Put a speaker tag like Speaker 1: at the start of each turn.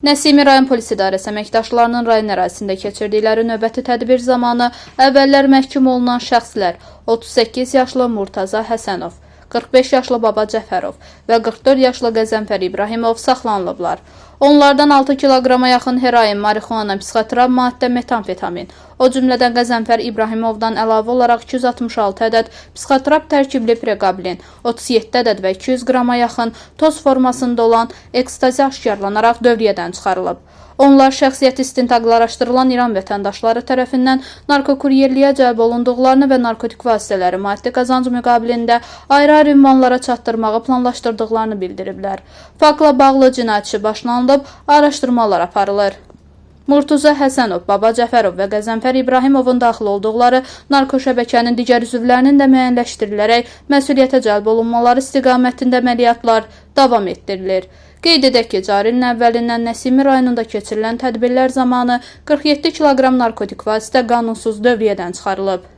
Speaker 1: Nəsimi rayon polis idarəsi əməkdaşlarının rayon ərazisində keçirdikləri növbəti tədbir zamanı əvvəllər məhkum olunan şəxslər 38 yaşlı Murtaza Həsənov, 45 yaşlı Baba Cəfərov və 44 yaşlı Qəzənfər İbrahimov saxlanılıblar. Onlardan 6 kiloqrama yaxın heroin, marixuana, psixotrop maddə, metamfetamin, o cümlədən Qəzənfər İbrahimovdan əlavə olaraq 266 ədəd psixotrop tərkibli preqablin, 37 ədəd və 200 qrama yaxın toz formasında olan ekstazi aşkarlanaraq dövriyyədən çıxarılıb. Onlar şəxsiyyəti istintaqla araşdırılan İran vətəndaşları tərəfindən narkokuryerliyə cəlb olunduqlarını və narkotik vasitələri maddi qazanc müqabilində ayrı-ayrı ünvanlara çatdırmağı planlaşdırdıqlarını bildiriblər. Faktla bağlı cinayət işi başlanılıb, araşdırmalar aparılır. Murtuza Həsənov, Baba Cəfərov və Qəzənfər İbrahimovun daxil olduqları narkoşəbəkənin digər üzvlərinin də müəyyənləşdirilərək məsuliyyətə cəlb olunmaları istiqamətində əməliyyatlar davam etdirilir. Qeyd edək ki, cari ilin əvvəlindən Nəsimi rayonunda keçirilən tədbirlər zamanı 47 kiloqram narkotik vasitə qanunsuz dövriyyədən çıxarılıb.